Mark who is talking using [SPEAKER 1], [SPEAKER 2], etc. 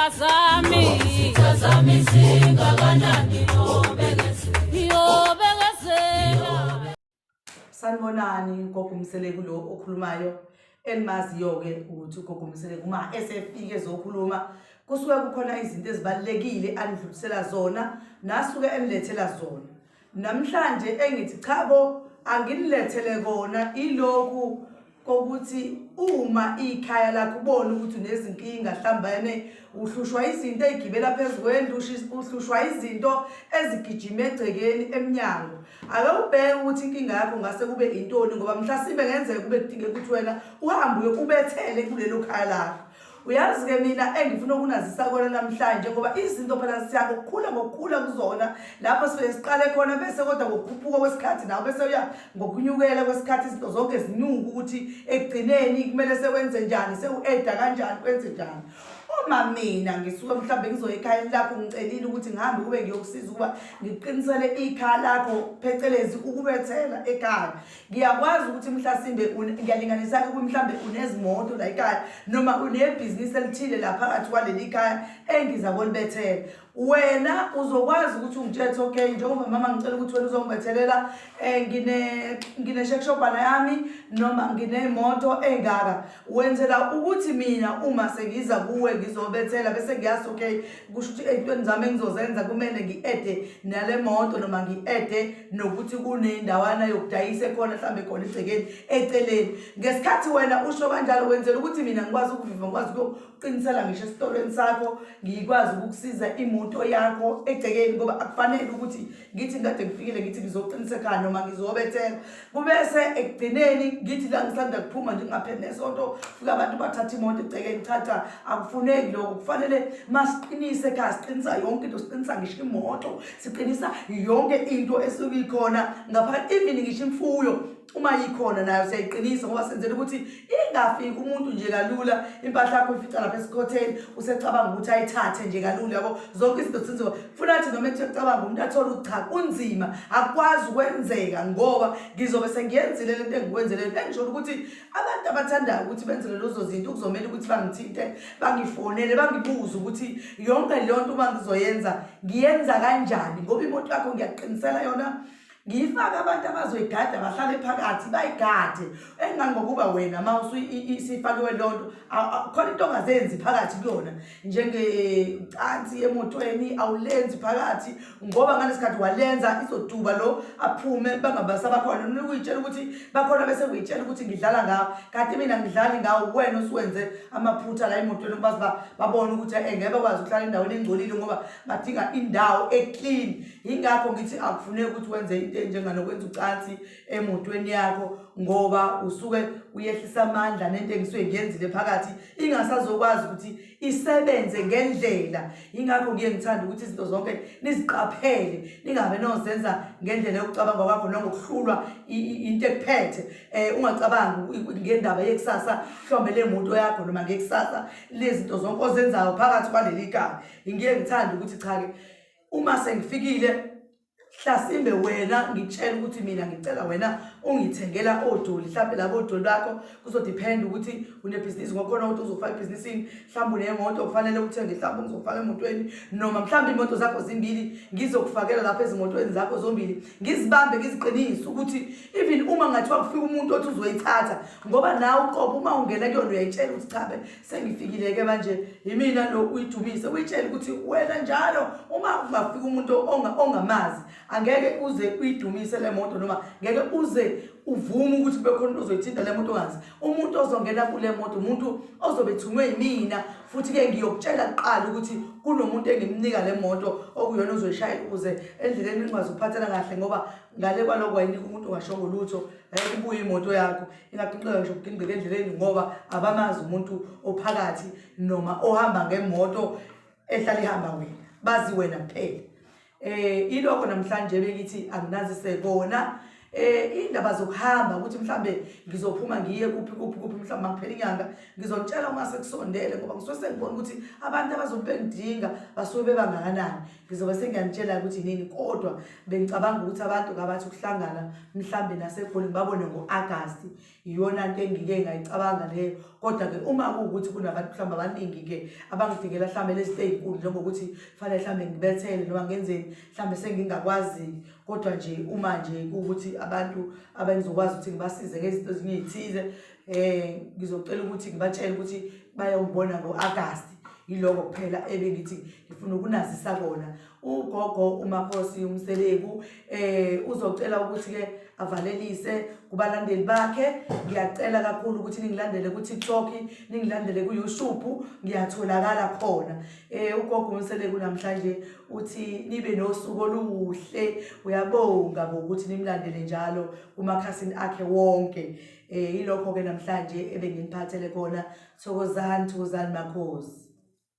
[SPEAKER 1] Izitha zami.
[SPEAKER 2] Izitha zami zingakanani yobekezela.
[SPEAKER 1] Yobekezela.
[SPEAKER 3] Sanibonani, ugogo uMseleku lo okhulumayo, enimaziyo-ke ukuthi ugogo uMseleku uma esefike ezokhuluma kusuke kukhona izinto ezibalulekile anidlulisela zona nasuke enilethela zona. Namhlanje engithi chabo anginilethele kona ilokhu kokuthi uma ikhaya lakho ubone ukuthi unezinkinga hlambane uhlushwa izinto ezigibela phezu kwendlu, uhlushwa izinto ezigijima egcekeni emnyango, ake ubheke ukuthi inkinga yakho ngase kube intoni, ngoba mhlasimbe ngenzeka kube kudingeka ukuthi wena uhambe uyokubethele kulelo khaya lakho. Uyazi-ke mina engifuna ukunazisa kona namhlanje, ngoba izinto phela siya ngokukhula ngokukhula kuzona lapho sifike siqale khona, bese kodwa ngokukhuphuka kwesikhathi nawo bese uya ngokunyukela kwesikhathi, izinto zonke zinyuka ukuthi ekugcineni kumele sewenze njani, sewu-eda kanjani, kwenze njani. Uma mina ngisuke mhlawumbe ngizoya ekhayeni lakho, ngicelile ukuthi ngihambe kube ngiyokusiza ukuba ngiqinisele ikhaya lakho, phecelezi ukubethela ekhaya. Ngiyakwazi ukuthi mhlasimbe ngiyalinganisa-ke ukuthi mhlawumbe unezimoto la ekhaya noma unebhizinisi elithile la phakathi kwaleli khaya engiza kolibethela. Wena uzokwazi ukuthi ungitshele, okay, njengoba mama ngicela ukuthi wena uzongibethelela, ngine-shekshobhana yami noma nginemoto engaka, wenzela ukuthi mina uma sengiza kuwe ngizobethela bese ngiyazi, okay, kusho ukuthi ey'ntweni zami engizozenza kumele ngi-ede nale moto noma ngi-ede nokuthi kunendawana yokudayisa ekhona mhlawumbe khona egcekeni eceleni. Ngesikhathi wena usho kanjalo, wenzela ukuthi mina ngikwazi ukuviva, ngikwazi ukuyoqinisela ngisho esitolweni sakho, ngikwazi ukukusiza imoto yakho egcekeni, ngoba akufanele ukuthi ngithi ngikade ngifikile ngithi ngizoqinisa ekhaya noma ngizobethela, kubese ekugcineni ngithi la ngisanda kuphuma nje ngapheli nesonto fika abantu bathatha imoto egcekeni. Cha cha, akufuneki lokho. Kufanele masiqinise ekhaya, siqinisa yonke into, siqinisa ngisho imoto, siqinisa yonke into esuke ikhona ngaphakathi, even ngisho imfuyo uma ikhona nayo siyayiqinisa, ngoba senzela ukuthi ingafiki umuntu nje kalula impahla yakho ifica lapha esikhotheni, usecabanga ukuthi ayithathe nje kalula, yabo. Zonke izinto zenziwa funa athi noma ethi ucabanga umuntu athole ukuthi cha, kunzima, akukwazi ukwenzeka, ngoba ngizobe sengiyenzile lento engikwenzele. Engisho ukuthi abantu abathandayo ukuthi benzele lezo zinto kuzomela ukuthi bangithinte, bangifonele, bangibuze ukuthi yonke leyo nto uma ngizoyenza ngiyenza kanjani, ngoba imoto yakho ngiyakuqinisela yona, ngiyifake abantu abazoyigada, bahlale phakathi bayigade, engangokuba wena uma isifakiwe leyo nto khona into ongazenzi phakathi kuyona, njengecansi emotweni awulenzi phakathi, ngoba ngalesikhathi walenza izoduba lo aphume bangabasabakhona. Noma uyitshela ukuthi bakhona bese uyitshela ukuthi ngidlala ngawo, kanti mina ngidlali ngawo, wena osuwenze amaphutha la emotweni, ukubazi babone ukuthi ngeke bakwazi ukuhlala endaweni engcolile ngoba badinga indawo e-clean. Yingakho ngithi akufuneki ukuthi wenze into enjenganokwenza ucansi emotweni yakho, ngoba usuke uyehlisa amandla nento engisuke ngiyenzile phakathi ingasazokwazi ukuthi isebenze ngendlela. Yingakho ngiye ngithanda ukuthi izinto zonke niziqaphele, ningabe nozenza ngendlela yokucabanga kwakho nongokuhlulwa into ekuphethe. Ungacabangi ngendaba yekusasa mhlawumbe lemoto yakho noma ngekusasa lezinto zonke ozenzayo phakathi kwaleli khaya. Ngiye ngithanda ukuthi cha-ke, uma sengifikile hlasimbe wena ngitshela ukuthi mina ngicela wena ungithengela odoli, mhlawumbe labo odoli bakho kuzodiphenda ukuthi unebhizinisi ngokhona ukuthi uzofaka ebhizinisini, mhlawumbe unemoto kufanele uthenge, mhlawumbe ngizofaka emotweni, noma mhlawumbe iy'moto zakho zimbili, ngizokufakela lapha ezimotweni zakho zombili, ngizibambe ngiziqinise ukuthi even uma ngathiwa kufika umuntu othi uzoyithatha, ngoba nawe uqobo uma ungena kuyona uyayitshela ukuthi chabe, sengifikile-ke manje, yimina lo, uyidumise, uyitshele ukuthi wena njalo uma kungafika umuntu ongamazi angeke uze uyidumise le moto, noma ngeke uze uvume ukuthi kube khona umuntu ozoyithinta le moto ongazi. Umuntu ozongena kule moto umuntu ozobe ethunywe yimina, futhi-ke ngiyokutshela kuqala ukuthi kunomuntu engimnika le moto okuyona ozoyishayela, ukuze endleleni nikwazi ukuphathana kahle, ngoba ngale kwaloko wayinika umuntu ongashongo lutho, ngeke ibuye imoto yakho, ingaginqeka ngisho ukugingqika endleleni, ngoba abamazi umuntu ophakathi noma ohamba ngemoto ehlala ihamba wena, bazi wena kuphela. Ilokho namhlanje bengithi anginazise kona. Eh indaba zokuhamba ukuthi mhlambe ngizophuma ngiye kuphi kuphi kuphi mhlambe makuphela inyanga ngizonitshela uma sekusondele ngoba ngisuke sengibona ukuthi abantu abazobe bengidinga basuke bebangakanani. Ngizobe sengiyanitshela ukuthi nini kodwa bengicabanga ukuthi abantu ngabathi ukuhlangana mhlambe naseGoli ngibabone ngo-Agasti. Iyona nto engike ngayicabanga leyo kodwa-ke uma kuwukuthi kunabantu mhlawumbe abaningi-ke abangidingela mhlawumbe lezi zinto ey'nkulu njengokuthi kufanele mhlawumbe ngibethele noma ngenzeni mhlawumbe sengingakwazi kodwa nje uma nje kuwukuthi abantu abengizokwazi ukuthi ngibasize ngezinto ezinye ey'thize um ngizocela ukuthi ngibatshele ukuthi bayongibona ngo-agasti yiloko kuphela ebengithi ngifuna ukunazisa kona ugogo umakhosi umseleku eh uzocela ukuthi ke avalelise kubalandeli bakhe ngiyacela kakhulu ukuthi ningilandele ku TikTok ningilandele ku YouTube ngiyatholakala khona eh ugogo umseleku namhlanje uthi nibe nosuku oluhle uyabonga ngokuthi nimlandele njalo kumakhasini akhe wonke eh yilokho ke namhlanje ebenginiphathele khona thokozani thokozani makhosi.